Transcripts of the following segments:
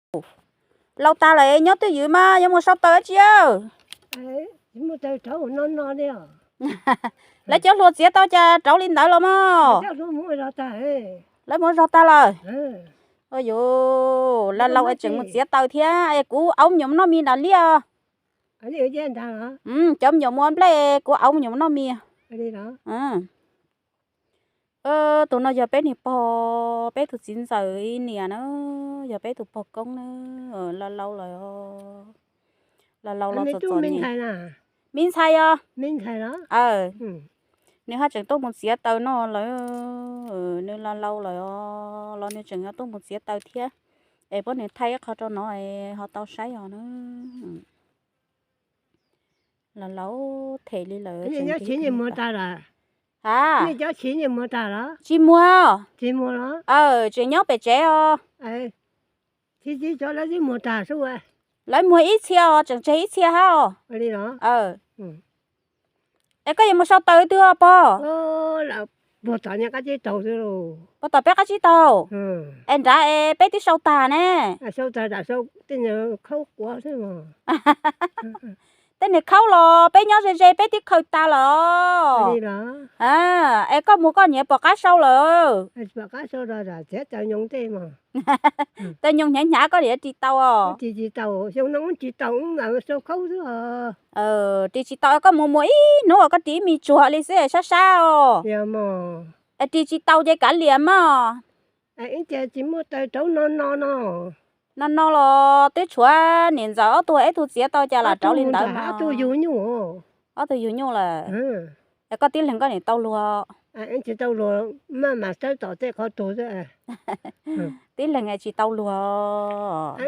Laus tag lawm nyob twj ywm mas yuav mus sau taws dab tsi a? Lawv cov hluas txiav tau cas rauv li ntawd los mas. Lawv mus zog tag lawm. Ua yuav, laus laus es tseem mus txiav taws thiab es kuv auv me nyuam noj mis nram liaj. Cov me nyuam mus ua nplej, kuv auv me nyuam noj mis. Tus no yog peb niag pog, peb tus txiv ntxawm ib niam na, yog peb tus pog koob na, laus laus lawm. Laus laus los txom txom nyem. Me ntxhais os. Nws haj tseem tuaj mus txiav taws no lawm. Nws laus laus lawm os, los nws tseem yuav tuaj mus txiav taws thiab. Es pab nws thaij ib qho rau no ho tau saib os na. Laus laus them li lawm. Ha, tsis muag. Tseem nyob pem tsev os. Lawv muag ib txhia os, tseem tseg ib txhia hab os. Es koj yuav mus sau taws twg os pog? Puag tom peb qab tsib taug. Es nrad es peb twb sau tag ne. Tej niag khaub los peb nyob ze ze peb twb khaws tag los. Es koj mus koj niam pom qab sau lawm. Taws nyoos hnyav hnyav koj niam ris tau os. Ris tsis tau, koj mus mus ib hnub koj ris ib me tsuag li xwb sab sab os. Es ris tsis tau ces kav liam mas. No no los twb tshuav niam ntxawm ob tug ib tug txiav tau cas lam rauv li ntawd mas. Ob tug yug nyuj lawm. Es koj tib leeg koj niam tau luag? Tib leeg es tsis tau luag.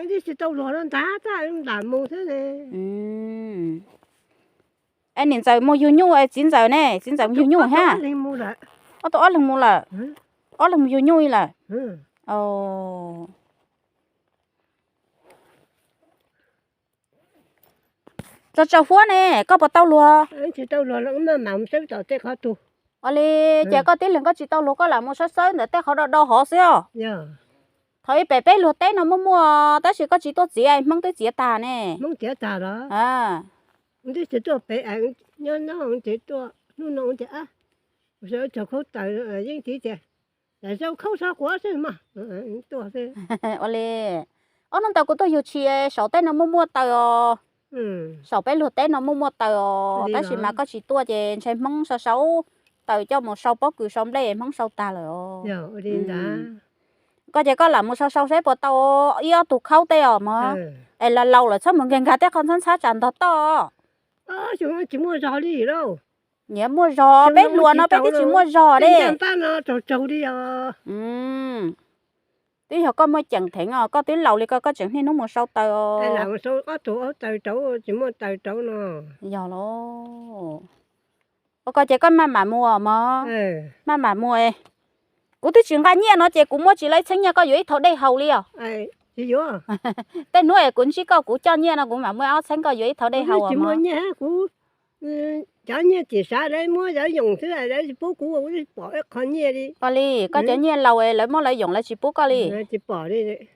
Es niam ntxawm mus yug nyuj es txiv ntxawm ne, txiv ntxawm mus yug nyuj hab? Ob tug ob leeg mus lawm. Ob leeg mus yug nyuj lawm. Tso tsaus huab ne, koj puas tau luag? Ua li, ces koj tib leeg koj tsis tau luag koj lam mus sawb sawb ntawm tej qhov do do hov xwb os. Thaum ib pem peb luag teb no muaj muaj, tab sis koj tsis tuaj txiav, Hmoob twb txiav tag ne. Ua li, ob hnub ntawd kuv tuaj yug tshis saum teb no muaj muaj taws os. Saum peb luag teb no muaj muaj taws os, tab sis mas koj tsis tuaj ces ntshe Hmoob sau sau taws coj mus sau pob kws sau nplej Hmoob sau tag lawm os. Koj ces koj lam mus sau sau saib puas tau ib ob tug khaub tej os mog. Es laus laus lawm txhob mus nkag nkag tej qhov ntxhab ntxhab tsam ntog toj. Nyiam muaj zog, peb hluas no peb twb tsis muaj zog li. Twb yog koj muaj ceem theev os, koj twb laus li ko koj tseem niaj hnub mus sau taws os. Yog los. Ua ko ces koj maj mam mus mog, maj mam mus. Kuv twb tsis nqa nyiaj no ces kuv muab tsis laib txheeb nyiaj koj yuav ib thau dej haus li os. Tej hnub es kuv ntsib koj kuv coj nyiaj no kuv mam muab ob txheeb koj yuav ib thau dej haus os mog. Cov nyiaj tim sav lawv muab cov yoos xwb, lawv tsis pub kuv, kuv tsis pom ib qho nyiaj li. Ua li, koj cov nyiaj laus lawv muab lawv yoos lawv tsis pub koj li.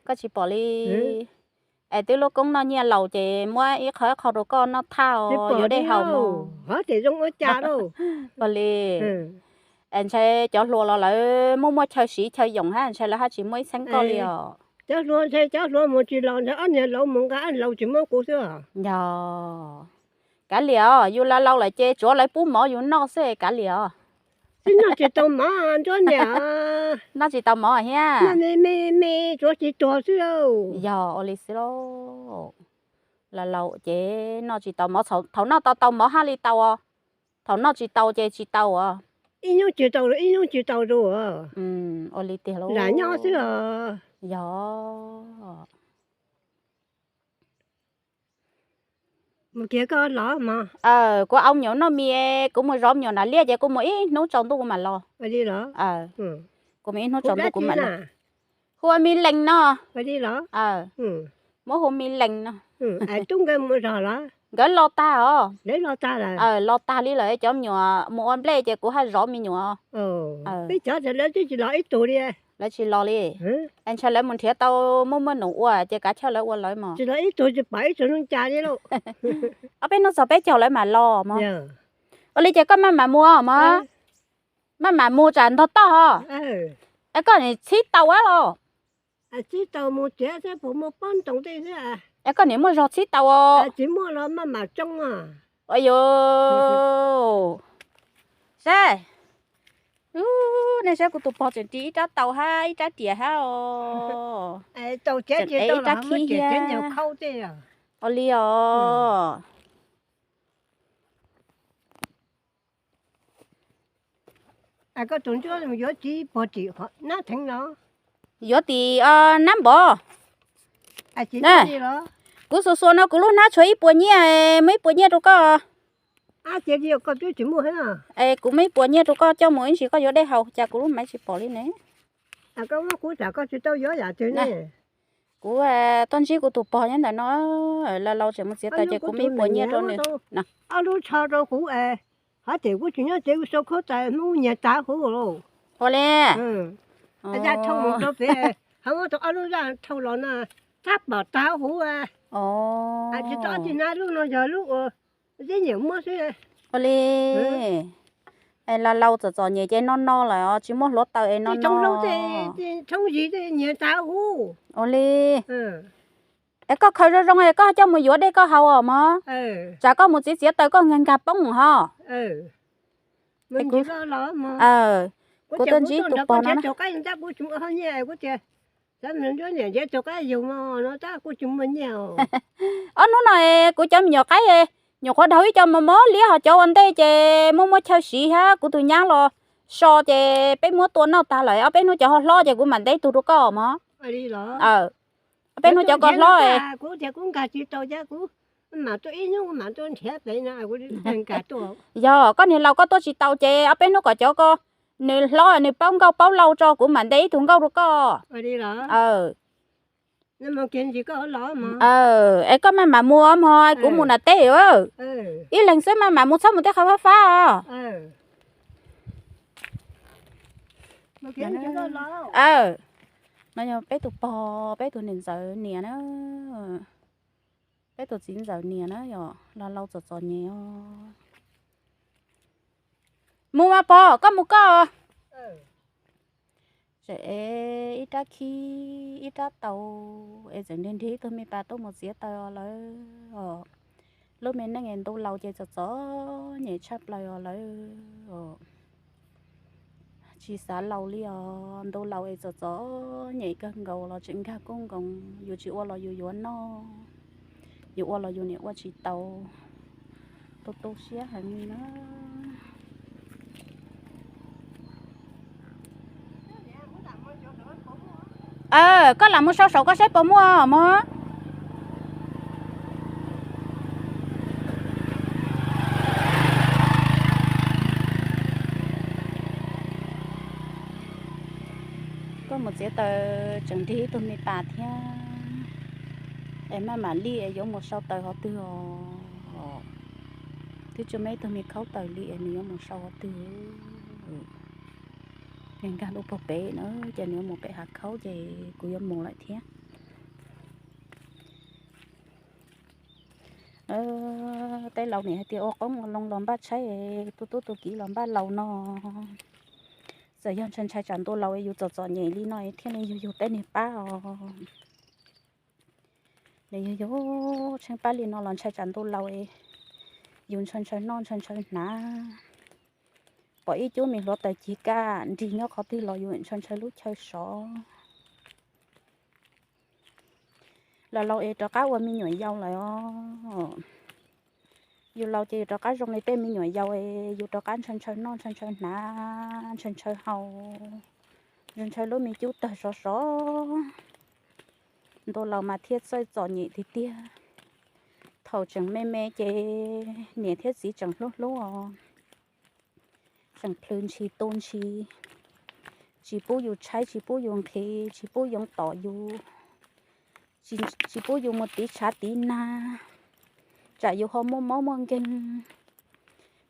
Koj tsis pom li. Es twb lub koob noj nyiaj laus ces muab ib qho ib qho rau koj noj thaj yuav dej haus mog. Ua li, es ntshe cov hluas los lawv muaj muaj chaw siv chaw yoos hab ntshe lawv haj tsis muab ib txheeb koj li os. Cov hluas ntshe cov hluas mus tsis laus ntshe ob niag laus mus nqa laus tsis muab kuv xwb os. Yog, kav liam os, yus laus laus lawm ces tsuav lawv pub mov yus noj xwb kav liam os. Twb noj tsis tau mov nruab ntiag. Noj tsis tau mov thiab. Me me tsuav tsis tuag xwb. Yog ua li xwb lauj. Laus laus ces noj tsis tau mov, thaum noj tau tau mov haj li tau os. Thaum noj tsis tau ces tsis tau os. Ib hnub tsis tau, ib hnub tsis tau zus. Ua li tiag lauj. Lam nyob xwb os. Yog. Mus kiag koj los mog. Kuv au me nyuam noj mis, kuv mus zov me nyuam nram liaj ces kuv mus ib hnub tsaus ntuj kuv mam los. Kuv mus ib hnub tsaus ntuj kuv mam los. Hu ua Me Lees no. Muab hu Me Lees no. Nkawd los tag os. Los tag li lawm, cov me nyuam mus ua nplej ces kuv haj zov me nyuam. Peb cov lawv twb tsis los ib tug li. Lawv tsis los li. Es ntshai lawv mus nrhiav tau muaj muaj num ua ces kav chawj lawv ua lawv mos. Tsis los ib tug tsis pom ib tug neeg cas li lauj. Ob peb hnub txog peb caug lawv mam los mos. Ua li ces koj maj mam mus mos. Maj mam mus tsam ntog toj ho. Es koj nim txhib tau los? Txhib tau mus txiav thiab puas muaj pob ntoo tej thiab. Es koj nim muaj zog txhib tau os? Tsis muaj los maj mam tsoo. Ua yuav saib, nej saib kuv tus pog tseem ris ib rab taus hab ib rab riam hab os. Tseem ev ib rab khib thiab. Ua li os. Koj tus ntsuab yuav txiv pog tim nab theev los? Yuav tim nab npov. Kuv xuas xuas no kuv lub hnab tshuav ib puas nyiaj, muaj ib puas nyiaj rau koj. Koj twb tsis muaj. Es kuv muaj ib puas nyiaj rau koj coj mus ib ntsis koj yuav dej haus, cas kuv lub maiv tsis pom li ne? Koj muab kuv tsam koj tsis tau yuav yam twg ne. Kuv tuaj ntsib kuv tus pog nyob ntawm no, laus laus tseem mus txiav taws ces kuv muaj ib puas nyiaj rau nws. Ob lub tsho rau kuv, hov tias kuv tsis nyob tsev kuv sau khaub tais Hmoob nyiag tag huv lauj. Ua li. Zaj dhau mus rau pem, ho muab tau ob lub zaj dhau los no, tab pom tag huv. Tsis tau ob txij na, lub no yog lub uas tib nyiam muab xwb. Ua li. Es laus laus txom txom nyem ces no no lawm os, tsis muaj hluav taws es no no. Tshoob zis nyiag tag huv. Ua li. Es koj khaws zoo zoo es koj coj mus yuav dej koj haus os mog. Tsam koj mus txiav txiav taws koj nkag nkag poob ho. Kuv tuaj ntsib tus pog no. Ob hnub no kuv cov me nyuam qaib nyuam qhuav dhau ib co mos mos liab, ho cov ua ntej ces muaj muaj chaw siv thiab kuv tus nyab los so ces peb muab tua noj tag lawm. Ob peb hnub cov ho hlob ces kuv mam nte ib tug rau koj mog. Ob peb hnub cov ko hlob. Yog koj niag laus koj tuaj tsis tau ces ob peb hnub kom cov ko nws hlob nws paub nkauj paub lau tso kuv mam nte ib tug nkauj rau koj. Es koj maj mam mus mog, kuv mus nram teb. Ib leeg xwb maj mam mus, txhob mus tej qhov fab fab os. No yog peb tus pog, peb tus niam ntxawm niam na. Peb tus txiv ntxawm niam na yom, laus laus txom txom nyem os. Mus mas pog, koj mus koj. Tseem ev ib rab khib ib rab taus es txawm nrhiav nrhiav ib tug me pas tuaj mus txiav taws os lawm os. Lub me neej es ntu laus ces txom txom nyem tshaj plaws os lawm os. Tsis xav laus li os, ntu laus es txom txom nyem kawg nkaus los tseem nkag koob nkoos, yus tsis ua los yus yuav noj, yus ua los yus niam ua tsis tau. Tu tu siab heev li na. Koj lam mus sau saum koj saib puas muaj mog. Koj mus txiav taws tseem nrhiav ib tug me pas thiab, es maj mam li es yuav mus sau taws qhov twg os. Twb tsis muaj ib tug me khaub taws li es nws yuav mus sau qhov twg. Nws nkag lub puag pem na, ces nws yuav mus pem hav khaub ces kuv yuav mus lawm thiab. Tej laus nim hais tias ua qoob ua loo los npaj tshaib, tu tub tu kiv los npaj laus no. Txawm yog ntshai ntshai tsam ntu laus yus txom txom nyem li no thiaj li yug yug tej niag pab os. Nws yug yug tsheej pab li no los ntshai tsam ntu laus yus ntshaw ntshaw noj ntshaw ntshaw hnav. Pom ib cub me hluav taws cig kaj nrig nyob qhov twg los yus ntshaw ntshaw lub chaw sov. Laus laus es rov qab ua me nyuam yaus lawm os. Yus laus ces yus rov qab zoo li tej me nyuam yaus es yus rov qab ntshaw ntshaw noj ntshaw ntshaw hnav, ntshaw ntshaw haus, ntshaw ntshaw lub me cub tawg sov sov. Ntu laus mas thiaj txawj txom nyem tiag tiag. Thaum tseem me me ces niam thiab txiv tseem hlub hlub os, tseem plhws ntshis tu ntshis, tsis pub yus tshaib tsis pub yus nqhis tsis pub yoov tom yus, tsis pub yus mus tiv tshav tiv nag, tsam yus ho muaj mob muaj nkeeg.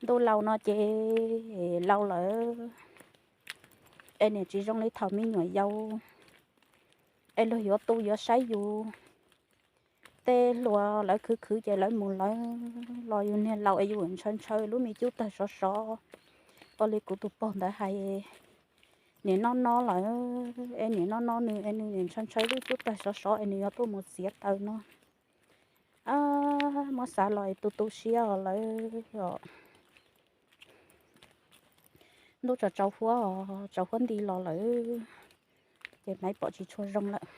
Ntu laus no ces laus lawm, Es niam tsis zoo li thaum me nyuam yaus, es luag yuav tu yuav saib yus. Tej hluas lawv khwv khwv ces lawv mus lawv los, yus niag laus es yus ntshaw ntshaw lub me cub tawg sov sov. Ua li kuv tus pog ntawd hais, niam no no lawm, es niam no no nws es nws niam ntshaw ntshaw lub cub tawg sov sov es nws yuav tuaj mus txiav taws no. Muab xav los es tu tu siab os lawm os. Ntuj tsaus tsaus huab, tsaus huab nti los lawm, ces Maiv pom tsis tshua zoo lawm.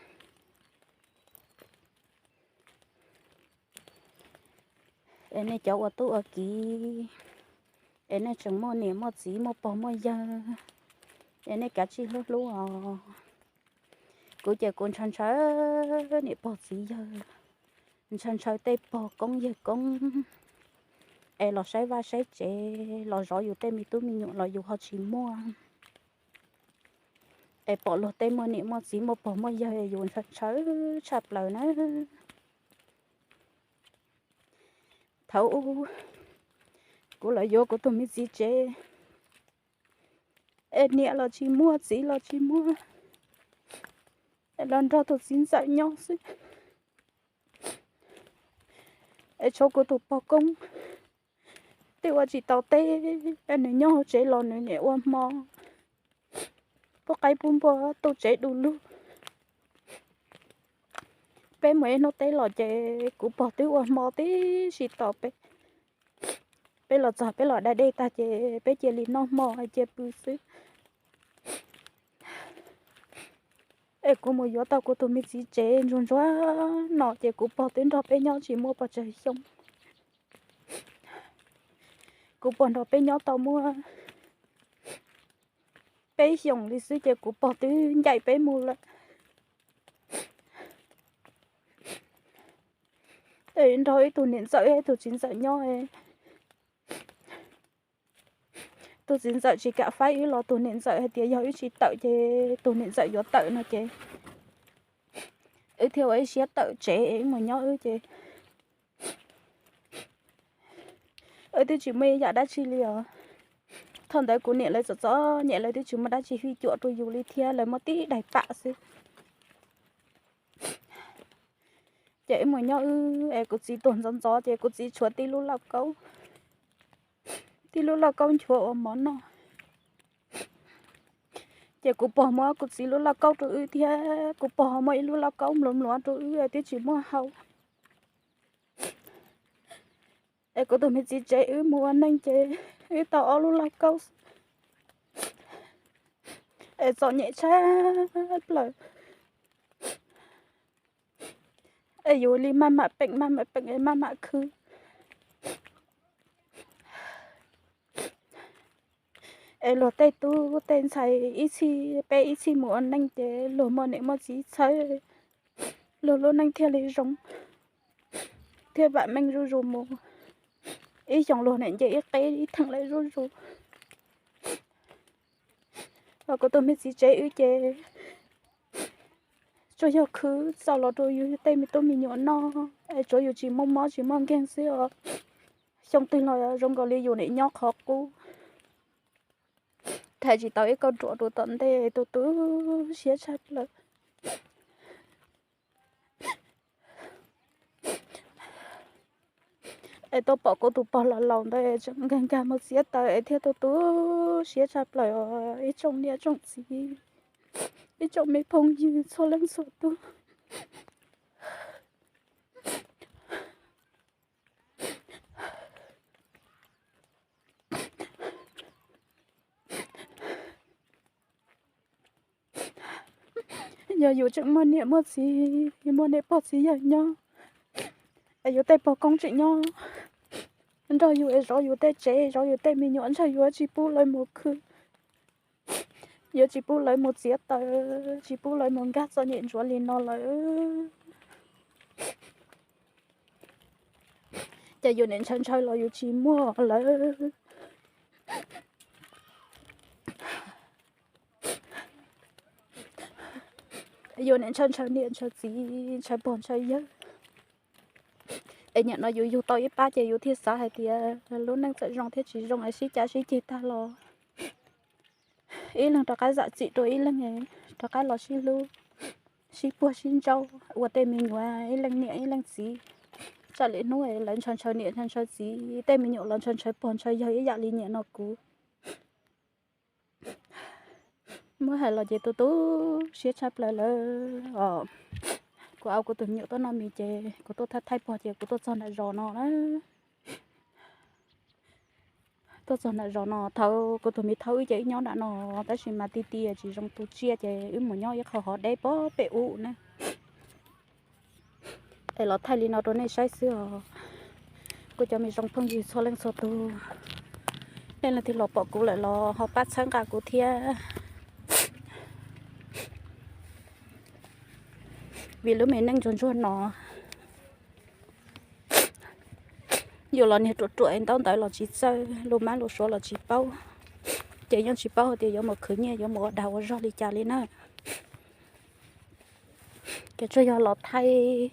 Es nej cov ua tub ua kiv, es nej tseem muaj niam muaj txiv muaj pog muaj yawg, es nej kav tsij hlub hlub os. Kuv ces kuv ntshaw ntshaw niam pog txiv yawg, ntshaw ntshaw tej pog koob yawg koob, es los saib vaj saib tsev, los zov yus tej me tub me nyuam los yus ho tsis muaj. Es pom luag tej muaj niam muaj txiv muaj pog muaj yawg, yus ntshaw ntshaw tshaj plaws na. Thaum ub kuv los yuav kuv tus me txiv tsev, es niam los tsis muaj txiv los tsis muaj, es los nrog tus txiv ntxawm nyob xwb. Es tshuav kuv tus pog koob twb ua tsis tau teb, es nws nyob hauv tsev los nws niam ua hmo, pub qaib pub npua tu tsev du lug. Peb mus ib hnub teb los ces kuv pog twb ua hmo tib si tos peb. Peb los txog peb los da dej tag ces peb cia li noj hmo cia pw xwb. Es kuv mus yuav tau kuv tus me txiv tsev ntsuag ntsuag no ces kuv pog twb nrog peb nyob tsis muaj pes tsawg xyoo. Kuv pog nrog peb nyob tau muaj peb xyoos li xwb ces kuv pog twb ncaim peb mus lawm. Nrog ib tug niam ntxawm ib tug txiv ntxawm nyob, tus txiv ntxawm tsis kam faib wb los tus niam ntxawm hais tias yog wb tsis tawm ces tus niam ntxawm yuav tawm no ces wb thiaj ua ib siab tawm tsev wb mus nyob wb ces wb twb tsis muaj ib yam dab tsi li os. Thaum ntawd kuv niam lawv txom txom nyem, lawv twb tsis muaj dab tsi fij cuam rau yus li thiab, lawv muaj tib daim pam xwb. Ces wb mus nyob wb es kuv txiv tuag ntxov ntxov ces kuv txiv tshuav tib lub lauj kaub, tib lub lauj kaub nchuav ua mov noj. Ces kuv pog muab kuv txiv lub lauj kaub rau wb thiab kuv pog muab ib lub lauj kaub mluav mluav rau wb twb tsis muaj hau. Es kuv tus me txiv tsev wb mus ua neej ces wb tau ob lub lauj kaub xwb, es txom nyem tshaj plaws. Es yus li maj mam peem maj mam peem es maj mam khwv. Es luag tej tub tej ntxhais ib txhij peb ib txhij mus ua neej ces luag muaj niam muaj txiv txhawb, luag lub neej thiaj li zoo, thiaj vam meej zuj zus mus. Ib xyoos luag niam nce ib qeb ib theem lawm zuj zus. Ho kuv tus me txiv tsev wb ces tsuas yog khwv txaus los rau yus tej me tub me nyuam noj es tsuav yus tsis muaj mob tsis muaj nkeeg xwb os. Xyoo twg los zoo nkaus li yus niam nyob qhov qub, tham tsis tau ib kauj ruam rau tom ntej, tu tu siab tshaj plaws. Es tau pom kuv tus pog los laus ntawd tseem nkag nkag mus txiav taws es thiaj tu tu siab tshaj plaws os ib tsoom niam tsoom txiv, ib tsoom me phooj ywg txhua leej txhua tus. Yog yus tseem muaj niam muaj txiv, muaj niam pog txiv yawg nyob, es yus tej pog koob tseem nyob nrog yus es zov yus tej tsev zov yus tej me nyuam ntshe yuav tsis pub lawv mus khwv, yuav tsis pub lawv mus txiav taws, tsis pub lawv mus nkag txom nyem ntsuav li no lawm. Ces yus niam ntshaw ntshaw los yus tsis muaj lawm. Yus niam ntshaw ntshaw niam ntshaw txiv ntshaw pog ntshaw yawg. Es nim no yus yug tau ib pab ces yus thiaj xav hais tias lub neej txawm zoo thiab tsis zoo es sib cav sib ceg tag los ib leeg rov qab zam txim rau ib leeg, rov qab los sib hlub, sib puag sib ntsaub ua tej me nyuam ib leeg niam ib leeg txiv. Tsam lwm hnub lawv ntshaw ntshaw niam ntshaw ntshaw txiv, tej me nyuam los ntshaw ntshaw puag ntshaw yawg ib yam li niam no kuv. Muab hais los ces tu tu siab tshaj plaws lawm os. Kuv au kuv tus me nyuam tuaj noj mis ces kuv tuaj thaij thaij puag ces kuv tuaj txog nram zos no na. Tuaj txog nram zos no, thaum kuv tus me thaub wb ces wb nyob nram no, tab sis mas ti ti tsis zoo tu tsiaj ces wb mus nyob ib qho hov deb pem ub na. Es los thaij li no rau nej saib xwb os. Kuv cov me zoo phooj ywg txhua leej txhua tus, nej leej twg los pom kuv lawm los ho pab txhawb nqa kuv thiab. Vim lub me neej ntsuag ntsuag no, yus los niag ruam ruam ntaub ntawv los tsis txawj, lus mab lus suav los tsis paub, ces yeej tsis paub hais tias yuav mus khwv nyiaj yuav mus ua dag ua zog li cas li na. Ces tsuas yog los thaij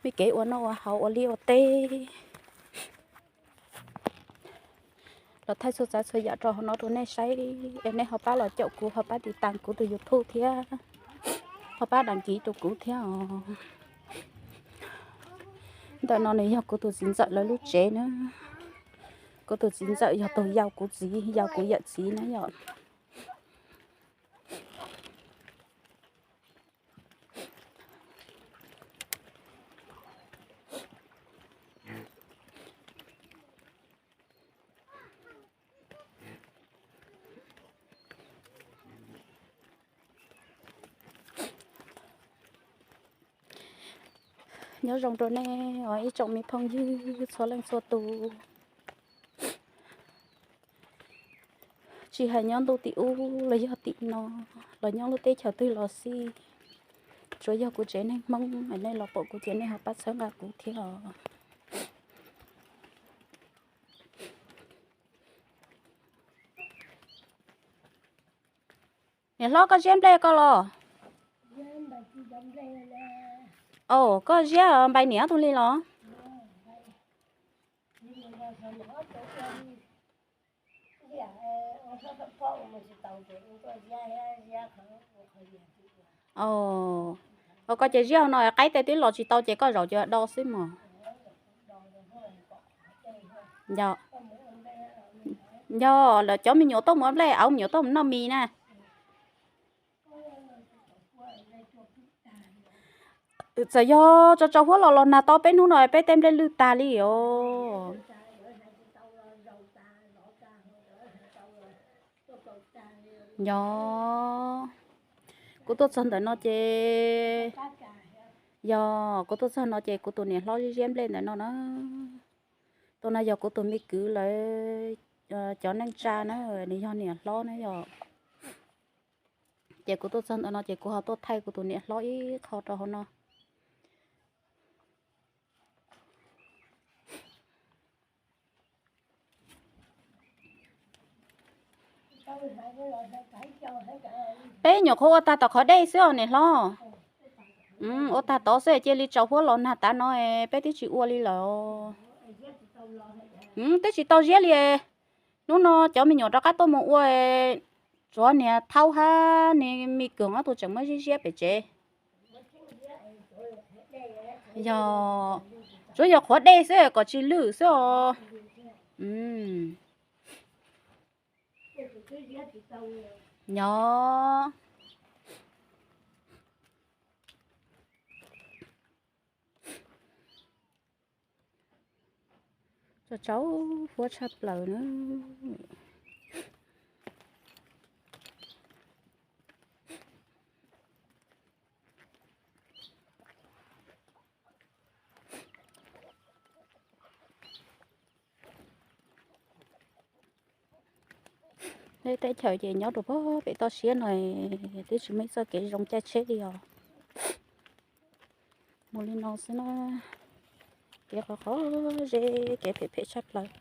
me kev ua noj ua haus ua liaj ua teb, los thaij txhua tsav txhua yam rau hauv no rau nej saib, es nej ho pab los caum kuv ho pab tiv tas kuv tus YouTube thiab, ho pab đăng ký rau kuv thiab os. Ntawm no nws yog kuv tus txiv ntxawm lawv lub tsev na. Kuv tus txiv ntxawm yog tus yau kuv txiv yau kuv yawm txiv na yom. Nyob zoo rau nej os ib tsoom me phooj ywg txhua leej txhua tus. Tsis hais nyob ntuj tim ub los yog tim no, los nyob lub teb chaws twg los xij, tsuav yog kuv tsev neeg Hmoob es nej los pom kuv ces nej ho pab txhawb nqa kuv thiab os. Niam hlob koj ziab nplej koj los? Au, koj ziab npai niam tug li los? Au, koj ces ziab hauv no qaib tej twb los tsis tau ces koj zaum ces do xwb mog. Yog, yog lawv cov me nyuam tuaj mus ua nplej, auv me nyuam tuaj mus noj mis na. Txawm yog tso tso huab los los nag tau peb hnub no peb tej nplej lwj tag li os. Yog, kuv tuaj txog ntawm no ces, yog kuv tuaj txog no ces kuv tus niam hlob ziab nplej ntawm no na. Tus no yog kuv tus me kwv lawv cov neej tsa na, nws yog niam hlob na yog. Ces kuv tuaj txog ntawm no ces kuv ho tuaj thaij kuv tus niam hlob ib qho rau hauv no. Peb nyuam qhuav ua tag tom qhov dej xwb os niam hlob. Ua tag tod xwb cia li tsaus huab los nag tav no, peb twb tsis ua li lawm. Twb tsis tau ziab li. Hnub no cov me nyuam rov qab tuaj mus ua, tsuav niag thaub hab niag me kwv ob tug tseem muab ziab ziab pem tsev. Yog, tsuav yog qhuav dej xwb kom tsis lwj xwb os. Nyob, tsaus huab tshaj plaws na. Teb chaws ces nyob rau pem toj siab no, twb tsis muaj ib txoj kev zoo caij tsheb li os. Mus li no xwb na, kev qhov qhov zeb, kev phem phem tshaj plaws.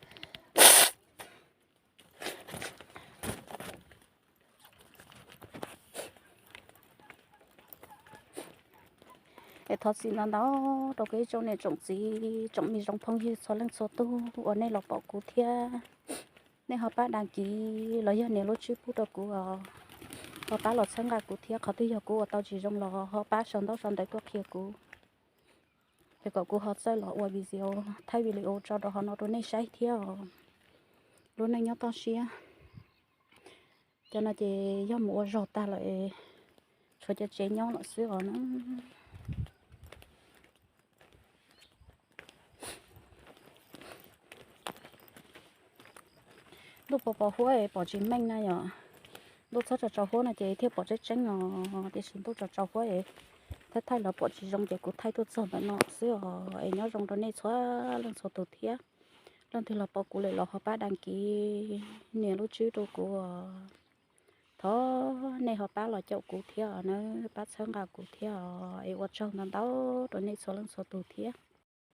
Es thov txim ntau ntau rau kuv ib tsoom niam tsoom txiv tsoom me zoo phooj ywg txhua leej txhua tug uas nej los pom kuv thiab. Nej ho pab đăng ký los yog nias lub tswb pub rau kuv os. Ho pab los txhawb nqa kuv thiab, qhov twg yog kuv ua tau tsis zoo los ho pab sau ntaub sau ntawv tuaj qhia kuv, es kom kuv ho txawj los ua video, thaij video tso rau hauv no rau nej saib thiab os. Lub neej nyob toj siab, cov no ces yog mus ua zog tag lawm, tshuav cov tsev nyob lawm xwb os na. Ntuj pos pos huab es pom tsis meej na yom. Ntuj txhob tsaus tsaus huab no ces thiaj pom tseeb tseeb os, tiam sis ntuj tsaus tsaus huab es thaij thaij los pom tsis zoo ces kuv thaij tuaj txog ntawm no xwb os. Es nyob zoo rau nej txhua leej txhua tus thiab. Leej twg los pom kuv lawm los ho pab đăng ký, nias lub tswb rau kuv os. Thov nej ho pab los caum kuv thiab os na, pab txhawb nqa kuv thiab os. Es ua tsaug ntau ntau rau nej txhua leej txhua tus thiab.